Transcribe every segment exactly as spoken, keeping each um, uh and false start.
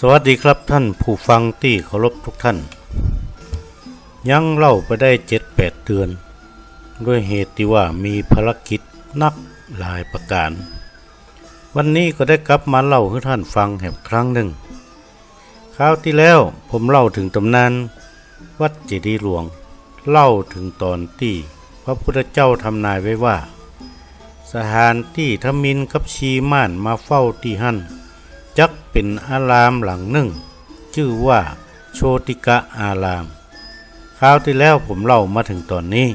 สวัสดีครับท่านผู้ฟังตี้เคารพทุกท่าน ยังเล่าไปได้เจ็ดแปดเดือน ด้วยเหตุตี้ว่ามีภารกิจหนักหลายประก๋าน วันนี้ก็ได้กลับมาเล่าหื้อท่านฟังแหมครั้งนึ่ง คราวตี้แล้วผมเล่าเถิงต๋ำนานวัดเจดีย์หลวง เล่าเถิงต๋อนตี้พระพุทธเจ้าทำนายไว้ว่า สถานตี้ทมิฬกับชีม่านมาเฝ้าตี้หั้น จักเป๋นอารามหลังนึ่ง จื้อว่าโชติกะอาราม คราวตี้แล้วผมเล่ามาเถิงต๋อนนี้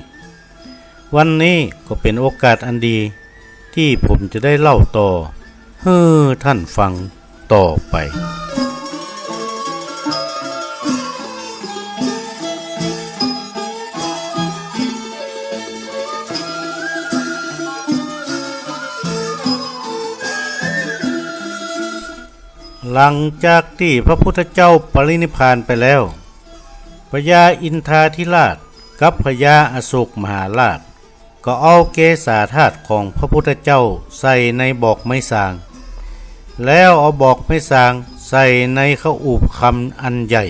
วันนี้ก็เป๋นโอกาสอันดี ตี้ผมจะได้เล่าต่อหื้อท่านฟังต่อไป หลังจากตี้พระพุทธเจ้าปรินิพพานไปแล้ว พญาอินทาธิราชกับพญาอโศกมหาราช ก็เอาเกศาธาตุของพระพุทธเจ้าใส่ในบอกไม้สาง แล้วเอาบอกไม้สางใส่ในขะอูบคำอันใหญ่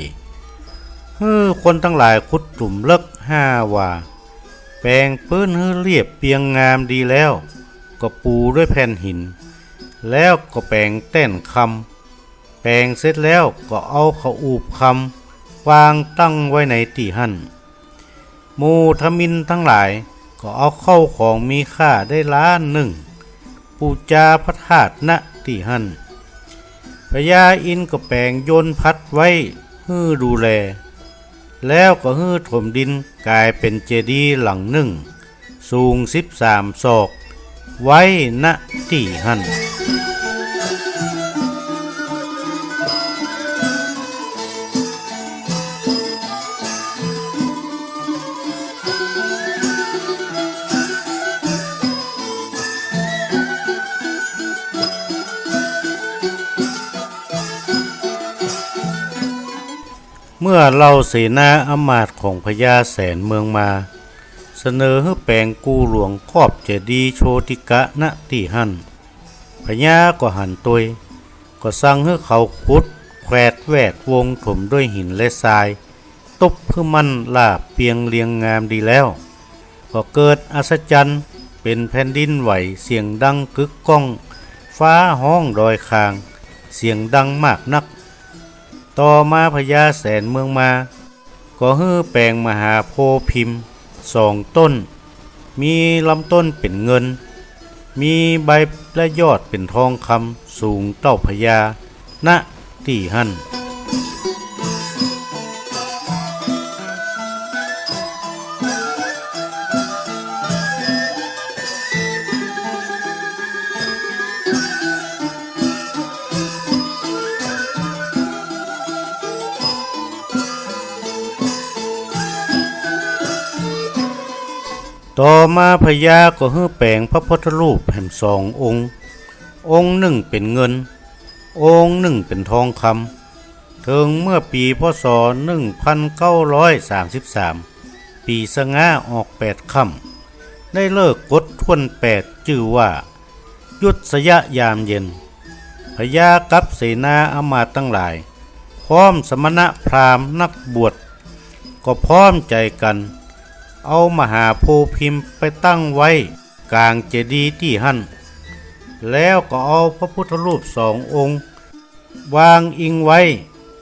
หื้อคนตังหลายขุดหลุมเลิ็กห้าวา แป๋งปื๊นหื้อเรียบเปียงงามดีแล้ว ก็ปูด้วยแผ่นหิน แล้วก็แป๋งแต้นคำ แป๋งเสร็จแล้วก็เอาขะอูบคำวางตั้งไว้ในตี้หั้น หมู่ทมิฬตังหลายก็เอาเข้าของมีค่าได้ล้านนึ่ง ปู๋จาพระธาตุ ณ ตี้หั้น พญาอินทร์ก็แป๋งยนต์พัดไว้หื้อดูแล แล้วก็หื้อถมดินก๋ายเป๋นเจดีย์หลังนึ่ง สูงสิบสามศอก ไว้ ณ ตี้หั้น เมื่อเหล่าเสนาอำมาตย์ของพญาแสนเมืองมา เสนอหื้อแป๋งกู่หลวงครอบเจดีย์โชติกะ ณ ตี้หั้น พญาก็หันตวย ก็สั่งหื้อเขาขุดแขวดแวดวงถมด้วยหินและทราย ตุ๊บหื้อมั่นราบเปียงเรียงงามดีแล้ว ก็เกิดอัศจรรย์เป๋นแผ่นดินไหวเสียงดังกึกก้อง ฟ้าฮ้องดอยคาง เสียงดังมากนัก ต่อมาพญาแสนเมืองมา ก็หื้อแป๋งมหาโพธิ์พิมพ์สองต้น มีลำต้นเป๋นเงิน มีใบและยอดเป๋นทองคำสูงเต้าพญา ณ ตี้หั้น ต่อมาพญาก็หื้อแป๋งพระพุทธรูปแหมสององค์ องค์นึ่งเป๋นเงิน องค์นึ่งเป๋นทองคำ เถิงเมื่อปี๋ พ.ศ. หนึ่งพันเก้าร้อยสามสิบสาม ปี๋สะง้าออกแปดค่ำ ได้ฤกษ์กฎถ้วนแปด จื้อว่า ยุทธยะยามเย็น พญากับเสนาอำมาตย์ตังหลาย พร้อมสมณะพราหมณ์นักบวช ก็พร้อมใจ๋กั๋น เอามหาโพธิ์พิมพ์ไปตั้งไว้ก๋างเจดีย์ตี้หั้น แล้วก็เอาพระพุทธรูปสององค์ วางอิงไว้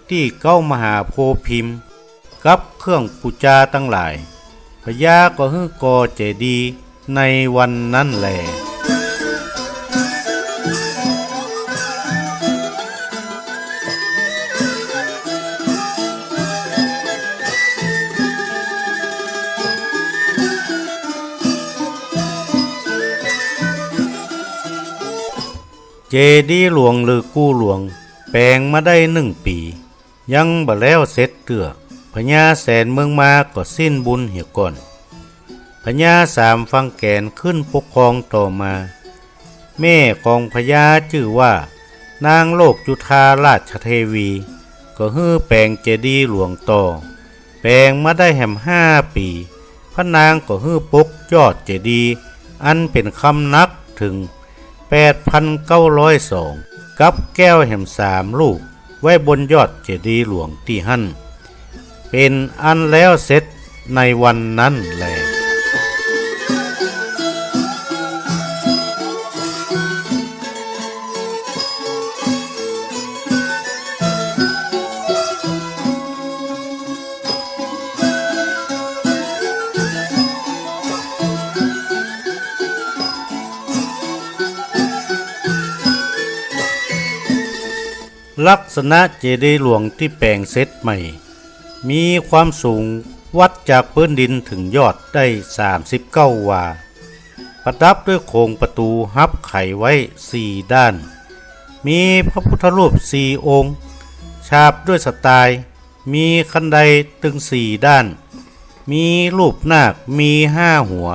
ตี้เก๊ามหาโพธิ์พิมพ์ กับเครื่องปู๋จาตังหลาย พญาก็หื้อก่อเจดีย์ในวันนั้นแล เจดีย์หลวงหรือกู่หลวงแป๋งมาได้หนึ่งปี๋ ยังบ่แล้วเสร็จเตื้อ พญาแสนเมืองมาก็สิ้นบุญเหียก่อน พญาสามฝั่งแก๋นขึ้นปกครองต่อมา แม่ของพญาจื้อว่านางโลกจุฑาราชเทวี ก็หื้อแป๋งเจดีย์หลวงต่อ แป๋งมาได้แหมห้าปี๋ พระนางก็หื้อปกยอดเจดีย์อันเป๋นคำหนักเถิงแปดพันเก้าร้อยสอง กับแก้วแหมสามลูก ไว้บนยอดเจดีย์หลวงตี้หั้น เป๋นอันแล้วเสร็จในวันนั้นแล ลักษณะเจดีย์หลวงตี้แป๋งเสร็จใหม่ มีความสูงวัดจากพื้นดินเถิงยอดได้สามสิบเก้าวา ประดับด้วยโขงประตู๋ฮับไขไว้สี่ด้าน มีพระพุทธรูปสี่องค์ ฉาบด้วยสไตล์ มีคันไดตึงสี่ด้าน มีรูปนาคมีห้าหัว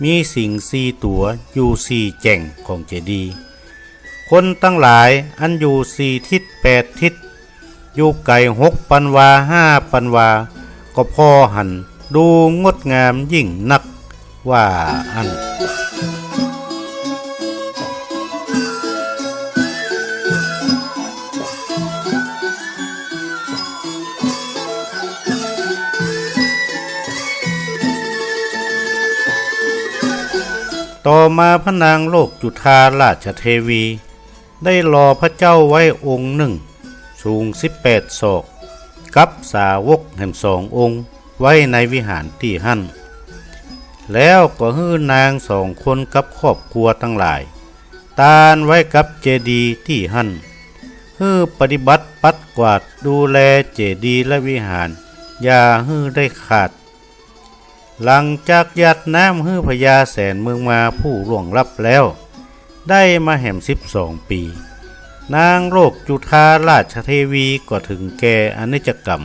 มีสิงห์สี่ตั๋วอยู่สี่แจ่งของเจดีย์ คนตังหลายอันอยู่สี่ทิศแปดทิศ อยู่ไก๋หกปันวาห้าปันวา ก็ผ่อหันดูงดงามยิ่งนัก ว่าอั้น ต่อมาพระนางโลกจุฑาราชเทวี ได้หล่อพระเจ้าไว้องค์นึ่ง สูงสิบแปดศอก กับสาวกแหมสององค์ ไว้ในวิหารตี้หั้น แล้วก็หื้อนางสองคนกับครอบครัวตังหลาย ตานไว้กับเจดีย์ตี้หั้น หื้อปฏิบัติปัดกวาดดูแลเจดีย์และวิหาร อย่าหื้อได้ขาด หลังจากหยาดน้ำหื้อพญาแสนเมืองมาผู้ล่วงลับแล้ว ได้มาแหมสิบสองปี๋ นางโลกจุฑาราชเทวีก็เถิงแก่อนิจกรรม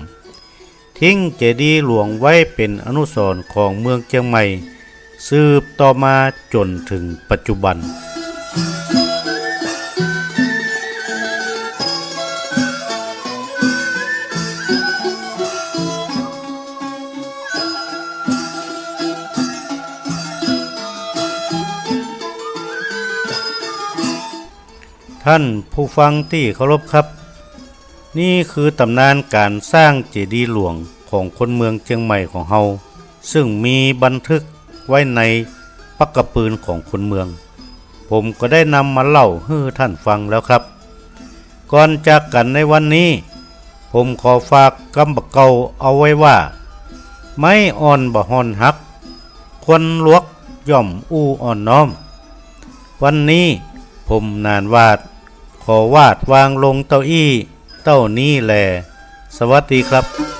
ทิ้งเจดีย์หลวงไว้เป๋นอนุสรณ์ของเมืองเจียงใหม่ สืบต่อมาจ๋นเถิงปัจจุบัน ท่านผู้ฟังตี้เคารพครับ นี่คือต๋ำนานก๋านสร้างเจดีย์หลวงของคนเมืองเจียงใหม่ของเฮา ซึ่งมีบันทึกไว้ในปั๊กกะปืนของคนเมือง ผมก็ได้นำมาเล่าหื้อท่านฟังแล้วครับ ก่อนจากกั๋นในวันนี้ ผมขอฝากกำบ่าเก่าเอาไว้ว่า ไม้อ่อนบ่ห่อนหัก คนหลวกย่อมอู้อ่อนน้อม วันนี้ผมหนานหวาด ขอวาดวางลงเต้าอี้ เต้านี้แล สวัสดีครับ